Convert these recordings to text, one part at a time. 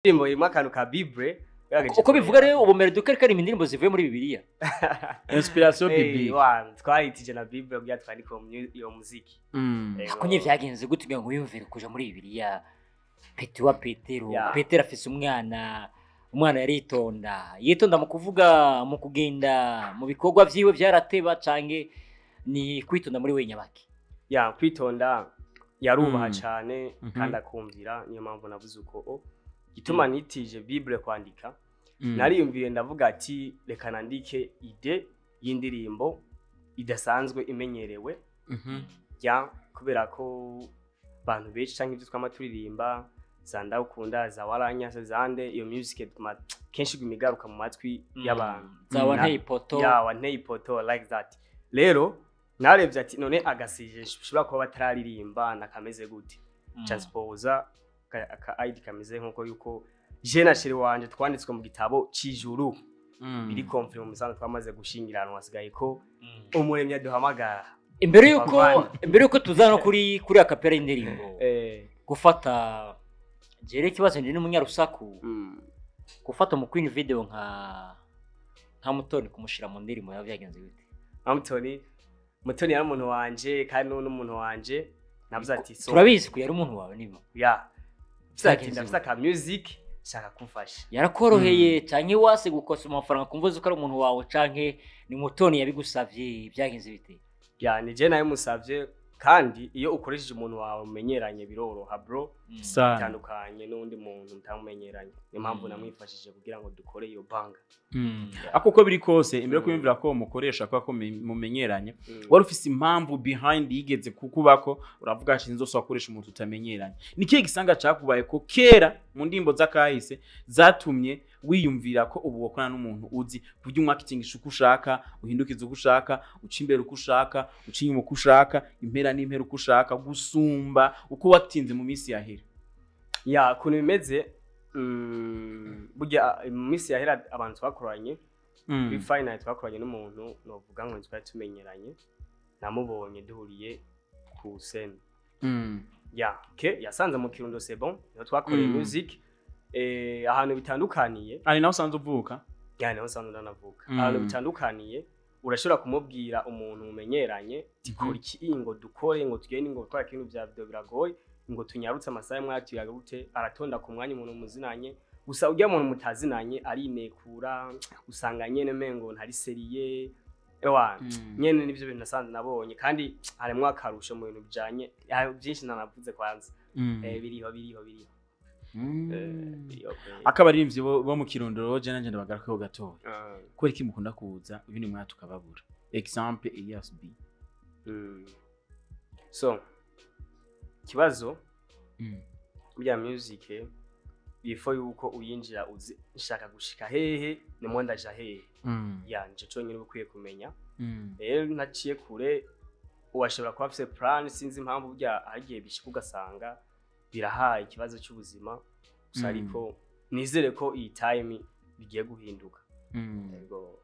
Indirimbo irimo akantu ka Bible. Uko bivuga rero, ubu Melodika ariko aririmba indirimbo zivuye muri Bibiliya. Inspiration biblique. Twahitije na Bible kugira twandike iyo muziki. Ego. Ako nyine vyagenze gute kugira ngo wiyumvire kuja muri Bibiliya, Peti wa Petero? Petero afise umwana, umwana yaritonda, yitonda mu kuvuga, mu kugenda, mu bikorwa vyiwe vyarateba, canke ni kwitonda muri we nyabaki? Ya, kwitonda, yarubaha cane kandi akumvira. Niyo mpamvu navuze uko. O gituma nitije Bible kwandika, nariyumviye ndavuga ati: "Reka nandike idée y'indirimbo idasanzwe imenyerewe." Ya, kubera ko abantu benshi canke ibyo twama turirimba, za "Ndagukunda", za "Waranya", zande, iyo music kenshi iguma igaruka mu matwi y'abantu. Za "Wanteye ipoto". Ya, "Wanteye ipoto", like that. Rero narebye ati: "None agasije ushobora kuba batararirimba nakameze gute?" Transposa aka idée kameze nkuko yuko je na chéri wanje twanditswe mu gitabo c'ijuru. Biri confirmé mu musanzu, twamaze gushingiranwa, hasigaye ko umuremyi aduhamagara. Imbere yuko Bavandi. Imbere yuko tuza no kuri a cappella y'indirimbo, gufata jere ikibazo, ndi n'umunyarusaku, gufata mu queen video nka Mutoni, kumushira mu ndirimbo yawe, byagenze bite? Mutoni, Mutoni yari umuntu wanje kandi n'ubu n'umuntu wanje. Navuze ati so Turabizi ko yari umuntu wawe niba ya, navuze ati: Byagenze "Ndafise aka music shaka kumfasha." Yarakoroheye canke wase gukosoma amafaranga kumva ko ari umuntu wawe, canke ni Mutoni yabigusavye? Byagenze bite? Ya, ni je nawe musavye, kandi iyo ukoresheje umuntu wawe mumenyeranye biroroha, bro. Sana. Bitandukanye n'undi muntu mutamumenyeranye. Niyo mpamvu namwifashije kugira ngo dukore iyo banga. Ako uko biri kose, imbere yo kwiyumvira ko mukoresha kubera ko mumenyeranye, wari ufise impamvu behind yigeze kukubako, uravuga ati: "Nzosaba gukoresha umuntu tutamenyeranye." Ni kihe gisanga cakubaye ko kera mu ndirimbo z'akahise zatumye wiyumvira ko ubu wakorana n'umuntu uzi, ku buryo umwakitingisha uko ushaka, uhindukiza uko ushaka, uca imbere uko ushaka, uca inyuma uko ushaka, impera n'impera uko ushaka, gusumba uko watinze mu minsi yahera? Ya, ukuntu bimeze, burya mu minsi yahera abantu twakoranye kuri final, twakoranye n'umuntu novuga ngo twari tumenyeranye, namubonye duhuriye ku scène. Ya, ke yasanze mu Kirundo, c'est bon, niho twakoreye music. Ahantu bitandukaniye, Ari nawe usanzwe uvuka? Ya, niho nsanzwe ndanavuka. Ahantu bitandukaniye, urashobora kumubwira umuntu mumenyeranye ati: "Kora iki ngo dukore, ngo tugende, ngo gukora ibintu bya video biragoye, ngo tunyarutse amasaha mwatuyagute." Aratonda ku mwanya umuntu muzinanye. Gusa ujya muntu mutazinanye arinekura, usanga nyene mengo ntari sérieux. Ewa, nyene nivyo bintu nasanze nabonye, kandi harimwo akarusho mu bintu bijanye byinshi nanavuze kwanza. Biriho, biriho, biriho. Biriho kweli. Akabaririmbyi bo mu Kirundo, je nanje ndabagarukaho gatoya. Kubera iki mukunda kuza uyu ni mwaka tukababura? Exemple, Elias B. So ikibazo, burya music before yuko uyinjira uzi nshaka gushika hehe, nimwo ndaja hehe. Ya, nico conyine uba ukwiye kumenya. Rero ntaciye kure, uwashobora kuba afise plan, sinzi impamvu burya hagiye bishika ugasanga birahaye ikibazo cy'ubuzima gusa. Ariko nizere ko iyi time bigiye guhinduka. Yego.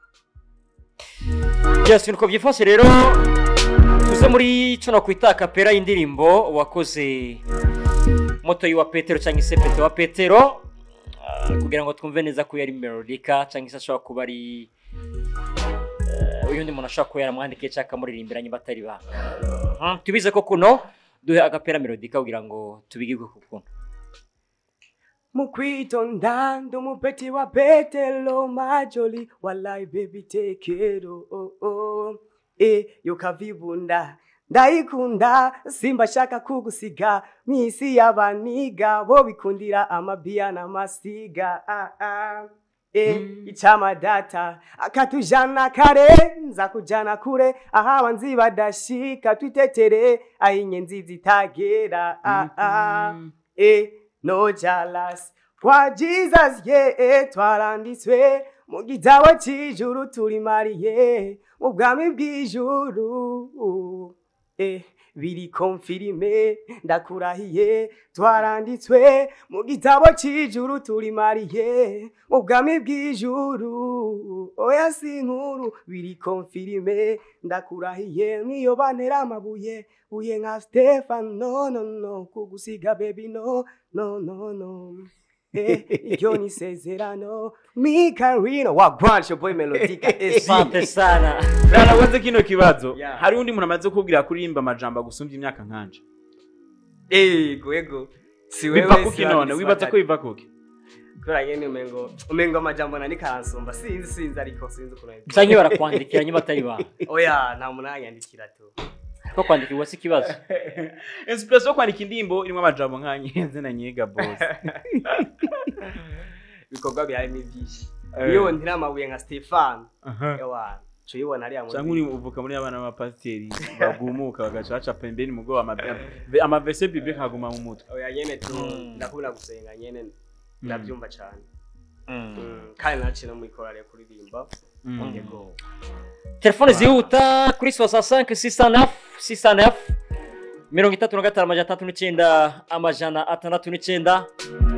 Yes, nuko byifashe. Rero tuze muri cyo nakwita a cappella y'indirimbo wakoze, Moto wa Petero cyangwa se Pete wa Petero, kugira ngo twumve neza ko yari Melodica cyangwa se ashobora kuba ari uyundi muntu ashobora kuba yaramwandikiye cyangwa akamuririmbira niba atari banga. Tubize ko kuno duhe a cappella Melodica kugira ngo tubigirwe ku kuno. Mu kwitonda ndi umupeti wa Petero majoli, wallahi baby tekero, oh, oh. E yukavibunda ndayikunda, simba shaka kugusiga mwisi y'abaniga bo bikundira amabia n'amasiga, ah, ah. E icama data akatujana kare, nza kujana kure aho abanzi badashika, twitetere aho inyenzi zitagera, ah, ah. E no jealous kwa Jesus, yeah, twaranditswe mu gitabo cy'ijuru, turi mariés mu bwami bw'ijuru. Biri confirmé, ndakurahiye, twaranditswe mu gitabo cy'ijuru, turi mariés mu bwami bw'ijuru. Oya, si inkuru, biri confirmé, ndakurahiye, niyo bantera amabuye uye nka Stefano, no no no kugusiga baby, no no no no. Iryo ni isezerano Mikarino wagwan your boy Melodica SG. Asante sana. Narabaze kino kibazo. Yeah. Hari undi muntu amaze kubwira kuririmba amajambo agusumbya imyaka nkanje? Ego ego, si wewe. Biva kuki Si none? babiri, si Wibaza ko batatu. biva kuki? Kubera nyene umengo amajambo nani karansumba, sinzi ariko sinzi ukuntu nabivuga. Canke barakwandikira niba atari ba Oya, nta muntu aranyandikira tu. Ko kwandikirwa si ikibazo. Inspiration yo kwandika indirimbo irimo amajambo nkanyenze na nyega boss. Ibikorwa bihari ni byinshi. Iyo ntira amabuye nka Stefan, ewa cuyibona hariya muri Canke uri uvuka muri abana b'abapasiteri bagumuka bagaca baca pembeni mugo amavese biblique akaguma mu mutwe. Oya, nyene tu. Ndakunda gusenga nyene, ndabyumva cyane. Kandi naciye no muri korale kuririmba. Yego. Telefone zihuta kuri 65 609 609, 35 609 609.